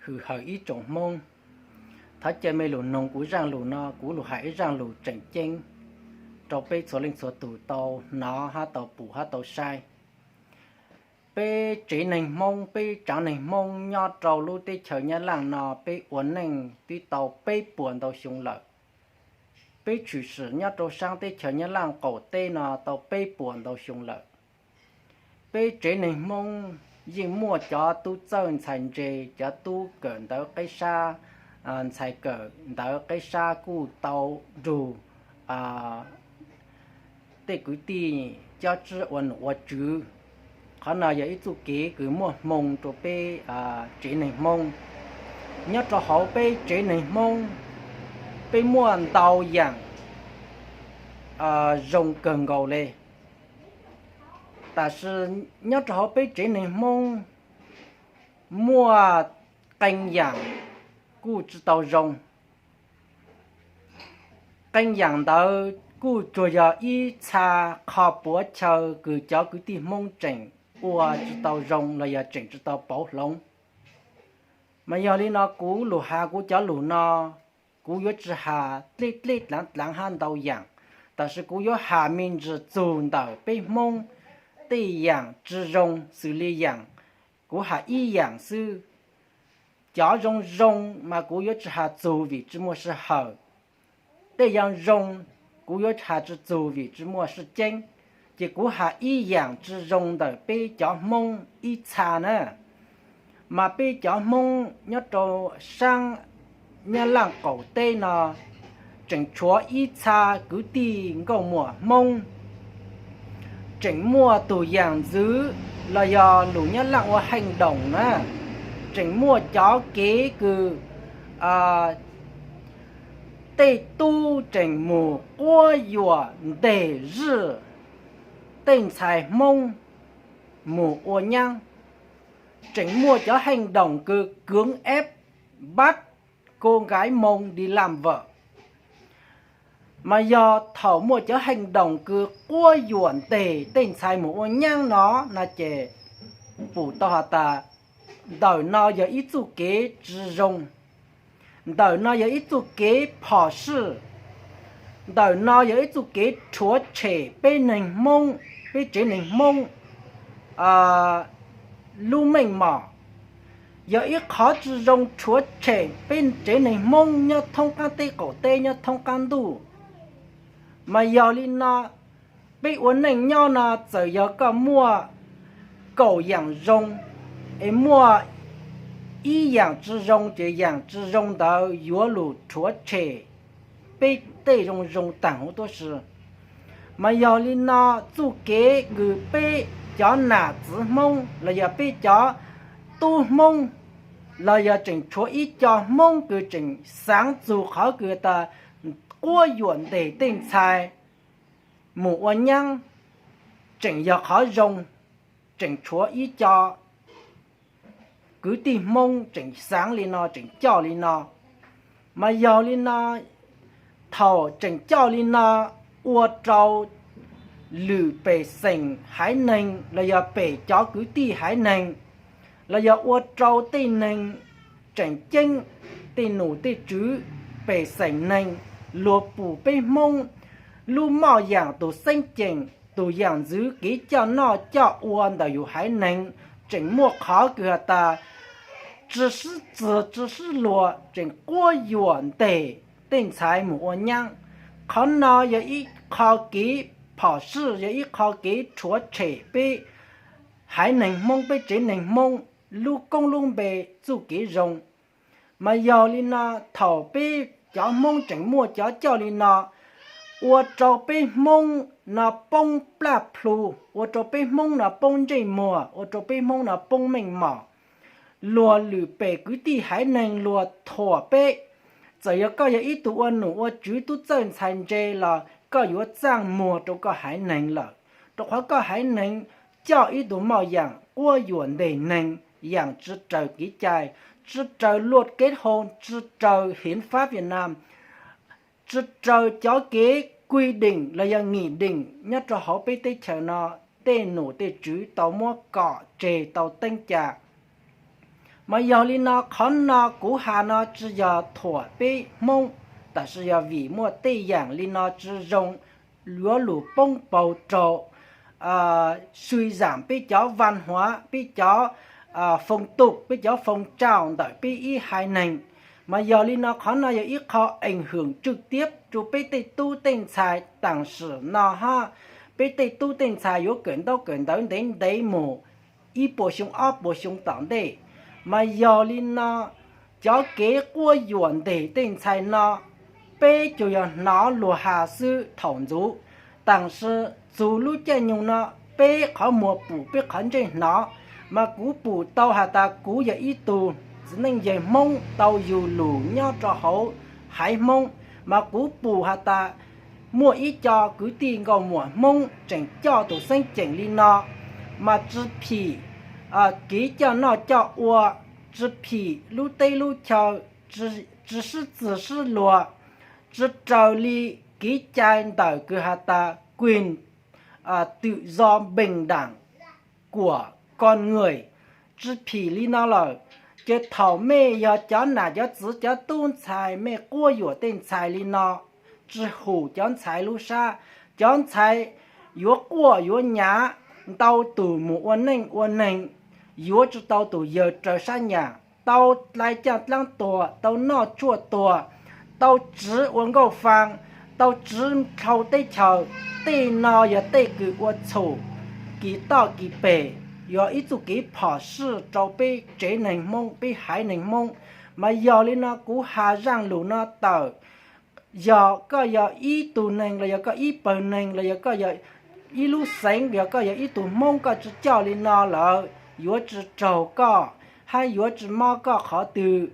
hwm hawm ib tsoom Hmoob. Thov caw mej lug noog kuv zaaj lug no, kuv lug has ib zaaj lug tseem ceeb rau peb txhua leej txhua tug tau hnov hab tau pum hab tau saib. Peb tsev neeg Hmoob, peb tsaav neeg Hmoob nyob rau lub teb chaws Nyab Laaj no peb ua neej twb tau peb puas ntau xyoo lawm. Peb tshwm sim nyob rau saab teb chaws Nyab Laaj qaum teb no tau peb puas ntau xyoo lawm. Peb tsev neeg Hmoob yeej muaj cov tub txawj ntxhais ntse, cov tub kawm ntawv qeb sab, ntxhais kawm ntawv qeb sab kuj tau nrug tej kwv tij cob tsib ua nom ua tswv. Qhov no yog ib txuj kev kws muaj hmoo rau peb tsev neeg Hmoob. Nyob rau hauv peb tsev neeg Hmoob, peb muaj ntau yaam zoo kawg nkaus le. Tab sis nyob rau hauv peb tsev neeg Hmoob, muaj qee yaam kuj tsi tau zoo. Qee yaam ntawd kuj tsuas yog ib txha qho puav chaw kws cov kwv tij Hmoob tseem ua tsi tau zoo los yog tseem tsi tau pauv hloov. Mas yog li no kuv lug has kuv cov lug no, kuv yuav tsi has dleb dleb dlaav dlaav hab ntau yaam, tab sis kuv yuav has me ntsis txug ntawm peb Hmoob tej yaam tsi zoo xws li yaam, kuv has ib yaam xwb. Cov zoo zoo mas kuv yuav tsi has txug vim tsi muaj sij hawm. Tej yaam zoo kuv yuav has tsi txug vim tsi muaj sij ceeb, ces kuv has ib yaam tsi zoo ntawm peb cov Hmoob ib txha na. Mas peb cov Hmoob nyob rau saab Nyab Laaj qaum teb no tseem tshuav ib txha kwv tij nkauj muam Hmoob tseem muaj tug yaam ntxwv los yog lus Nyab Laaj ua heej doom na, tseem muaj cov kev kws tej tub tseem mus quab yuam nteg zij tej ntxhais Hmoob mus ua nyaab. Tseem muaj cov heej doom kws cưỡng ép bắt cô gái Mông đi làm vợ. Mas yog thaum muaj cov heej doom kws quab yuam nteg tej ntxhais mus ua nyaab no, no ces pum tau has tas ntawm no yog ib txuj kev tsi zoo, ntawm no yog ib txuj kev phom sij, ntawm no yog ib txuj kev rhuav tshem peb neeg Hmoob, peb tsev neeg Hmoob lub meej mom, yog ib qhov tsi zoo rhuav tshem peb tsev neeg Hmoob nyob thoob qaab teb qaum teb nyob thoob qaab ntuj. Mas yog li no, peb ua neej nyob no txawm yog koj muaj kaum yaam zoo, es muaj ib yaam tsi zoo ces yaam tsi zoo ntawd yuav lug rhuav tshem peb tej zoo zoo taag huv tuab si. Mas yog li no, txuj kev kws peb cov nam txiv Hmoob los yog peb cov tub Hmoob los yog tseem tshuav ib co Hmoob kws tseem xaav txug qhov kws tas quab yuam nteg tej ntxhais mus ua nyaab, tseem yog qhov zoo, tseem tshuav ib co kwv tij Hmoob tseem xaav li no, tseem coj li no. Mas yog li no, thaum tseem coj li no ua rau lwm pej xeem haiv neeg los yog pem cov kwv tij haiv neeg, los yog ua rau tej neeg tseem ceeb, tej num tej tswv, pej xeem neeg, luag pum peb Hmoob lub moj yaam, tug xeeb ceem, tug yaam ntxwv, kev coj noj coj ua ntawm yus haiv neeg, tseem muaj qhov kws has tas tsi sib txig tsi sib luag, tseem quab yuam nteg tej ntxhais mus ua nyaab. Qhov no yog ib qho kev phom sij, yog ib qho kev rhuav tshem peb haiv neeg Hmoob, peb tsev neeg Hmoob lub koob lub npe, txuj kev zoo. Mas yog li no, thaum peb cov Hmoob tseem muaj cov coj li no, ua rau peb Hmoob no poob plaj plhu, ua rau peb Hmoob no poob ntsej muag, ua rau peb Hmoob no poob meej mom. Luag lwm pem kwv tij haiv neeg luag thuam peb. Txawm yog koj yog ib tug ua num ua tswv tub txawj ntxhais ntse los koj yuav txaaj muag rau koj haiv neeg lawm, rau qhov koj haiv neeg coj ib tug moj yaam quab yuam nteg neeg, yaam tsi raws kev cai, tsi raws luật kết hôn, tsi raws hiến pháp Việt Nam, tsi raws cov kev quy định los yog nghị định nyob rau hauv peb teb chaws no, tej num tej tswv tau muab kom tseg tau teeb cai. Mas yog li no qhov no kuv has no tsis yog thuam peb Hmoob, tab sis yog vim muaj tej yaam li no tsis zoo, yuav lug poob paug rau sui zaam peb cov vaj huav, peb cov foo tuj, peb cov foo tsau ntawm peb ib haiv neeg. Mas yog li no qhov no yog ib qho ees hwm tswj tiab rua peb tej tub tej ntxhais taam sim no hab. Peb tej tub tej ntxhais yuav kawm ntaub kawm ntawv ntev ntev mus ib puas xyoo ob puas xyoo tom ntej. Mas yog li no cov kev quab yuam nteg tej ntxhais no peb cug yog hnov luag has xwb thaum ntxuv, taam sis txug lub caij nyoog no peb qhov muag pum peb qhov ntsej hnov. Mas kuv pum tau has tas kuv yog ib tug txiv neej yawg Hmoob tau yug lug nyob rau hauv haiv Hmoob, mas kuv pum has tas muaj ib co kwv tij nkauj muam Hmoob tseem coj tus xeeb ceem li no, mas tsis phim kev coj noj coj ua, tsis phim lub teb lub chaw, tsis sib txig sib luag, tsis raws li kev cai ntawm kws has tas quyền tự do bình đẳng của con người, tsis phim li no lawm. Ces thaum mej yog cov nam cov txwv cov tub ntxhais mej quab yuam tej ntxhais li no, tsis hum cov ntxhais lub sab. Cov ntxhais yuav quaj yuav nyav, ntau tug mus ua neej ua neeg, yuav tsis tau tug yawg raws sab nyam, tau dai caaj dlaab tuag, tau noj tshuaj tuag, tau tsiv ua nkauj faa, tau tsiv dhau teb chaws. Tej no yog tej kws ua txhum kis toj kis peg, yog ib txuj kev phom sij rau peb tsev neeg Hmoob, peb haiv neeg Hmoob. Mas yog li no kuv has zaaj lug no tawm, yog koj yog ib tug neeg los yog koj ib pawg neeg los yog koj yog ib lub xeev, yog koj yog ib tug Hmoob koj tsis coj li no lawm yuav tsis raug koj hab yuav tsis mob koj qhov twg.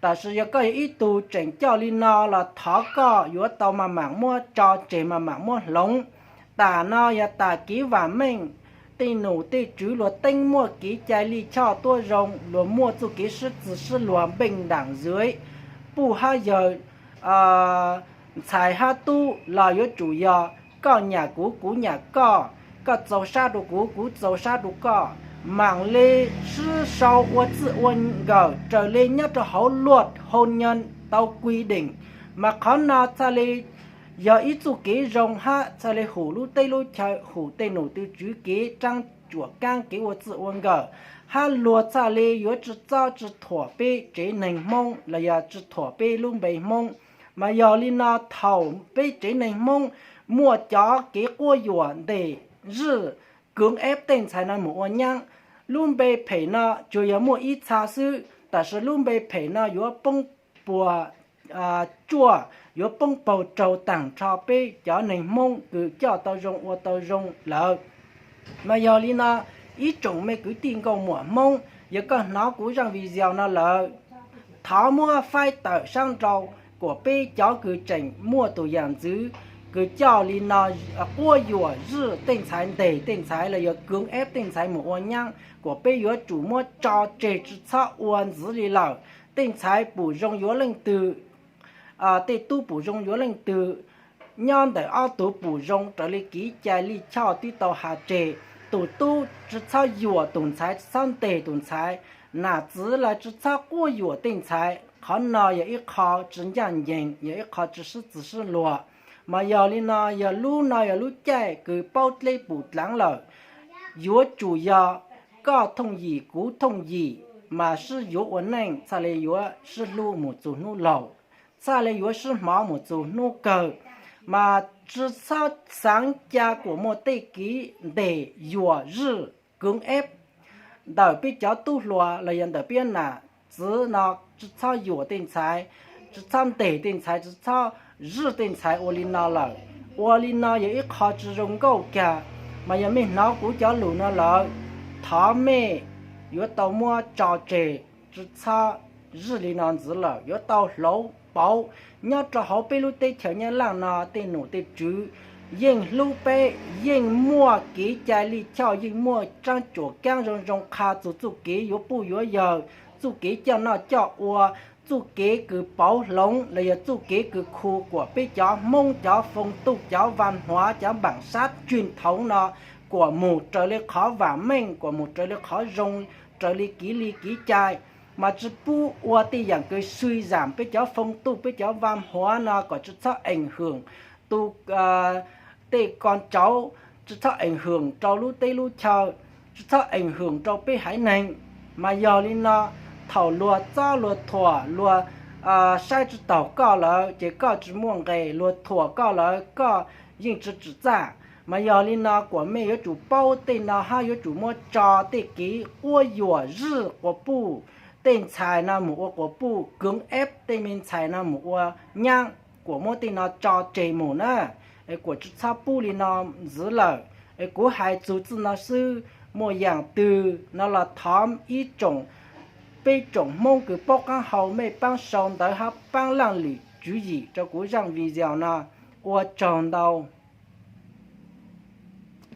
Tab sis yog koj yog ib tug tseem coj li no los thov koj yuav tau mas maam muab tso tseg mas maam muab hloov. Tam no yog tas kev vaam meej, tej num tej tswv luag teeb muaj kev cai lij choj tuab zoo, luag muaj txuj kev sib txig sib luag bình đẳng giới, puj hab yawg, ntxhais hab tub los yuav tsum yog koj nyam kuv, kuv nyam koj, koj txaus sab rua kuv, kuv txaus sab rua koj, maam le sib sau ua txij ua nkawm raws le nyob rau hauv luật hôn nhân tau quy định. Mas qhov no txhaj le yog ib txuj kev zoo hab txhaj le hum lub teb lub chaw, hum tej num tej tswv kev tsaab tsuam kaab kev ua txij ua nkawm, hab luag txhaj le yuav tsis txob tsis thuam peb tsev neeg Hmoob los yog tsis thuam peb lub npe Hmoob. Mas yog li no thaum peb tsev neeg Hmoob muaj cov kev quab yuam nteg zij, cưỡng ép tej ntxhais no mus ua nyaab, lub npe phem no tsuas yog muaj ib txha xwb, tab sis lub npe phem no yuav poob puas tsuaj, yuav poob paug raug taag nrho peb cov neeg Hmoob kws coj tau zoo ua tau zoo lawm. Mas yog li no, ib tsoom mej kwv tij nkauj muam Hmoob, yog koj hnov kuv zaaj video no lawm, thov muab faib tawm saab nrau kuas peb cov kws tseem muaj tus yam ntxwv kws coj li no quab yuam zij tej ntxhais, nteg tej ntxhais los yog cưỡng ép tej ntxhais mus ua nyaab, kuas peb yuav tsum muab tso tseg tsis txhob ua ntxiv li lawm. Tej ntxhais pum zoo yuav leej twg, tej tub pum zoo yuav leej twg, nyob ntawm ob tug pum zoo raws li kev cai lij choj twb tau has tseg. Tus tub tsis txhob yuam tus ntxhais, tsis txhob nteg tus ntxhais, nam txwv los tsis txhob quab yuam tej ntxhais. Qhov no yog ib qho tsis ncaaj nceeg, yog ib qho tsis sib txig sib luag. Mas yog li no, yog lub no yog lub caij kws paub dleb pum dlaav lawm, yuav tsum yog koj thooj yim kuv thooj yim, mas sib yuav ua neej txhaj le yuav sib hlub mus txug hnub laug, txhaj le yuav sib hmov mus txug hnub kawg. Mas tsis txhob xaav ca kuas muaj tej kev nteg yuam zij, cưỡng ép ntawm peb cov tub hluas los yog ntawm peb nam txwv no, tsis txhob yuam tej ntxhais, tsis txhob nteg tej ntxhais, tsis txhob zij tej ntxhais ua li no lawm. Ua li no yog ib qho tsis zoo nkauj kiag. Mas yog mej hnov kuv cov lus no lawm, thov mej yuav tau muab tso tseg, tsis txhob zij li no ntxiv lawm. Yuav tau hloov pauv, nyob rau hauv peb lub teb chaws Nyab Laaj no tej num tej tswv yeej hlub peb, yeej muaj kev cai lij choj, yeej muaj tsaab tsuam kaab zoo zoo qha txug txuj kev yuav puj yuav yawg, txuj kev coj noj coj ua, txuj kev kws pauv hloov los yog txuj kev kws khu kuas peb cov Hmoob cov foo tuj cov vaj huav cov npaam sab tsuj thaum no kuas mus raws li qhov vaam meej, kuas mus raws li qhov zoo, raws li kev li kev cai. mas tsi pub ua tej yaam kws sui zaam peb cov phong tục, peb cov văn hóa no kom tsi txhob ảnh hưởng tu, tej con cháu, tsi txhob ảnh hưởng rau lub teb lub chaw, tsi txhob ảnh hưởng rau peb haiv neeg. Mas yog li no, thaum luag txob luag thuam luag saib tsi taug koj lawm ces koj tsi muaj nqe, luag thuam koj lawm koj yeej tsi tsim txaj. Mas yog li no kuas mej yuav tsum paub tej no hab yuav tsum muab tso tej kev quab yuam zwj quas puj, tej ntxhais no mus ua quas puj, cưỡng ép tej me ntxhais no mus ua nyab, kuas muab tej no tso tseg mus na. Es kuas tsi txhob pub li no ntxiv lawm. Es kuv hais txug txij no xwb, muaj yaam twg no los thov ib tsoom, peb tsoom Hmoob kws paub qaab hau mej paab sau ntawv hab paab laj lim tswv yim rau kuv zaaj video no. Ua tsaug ntau.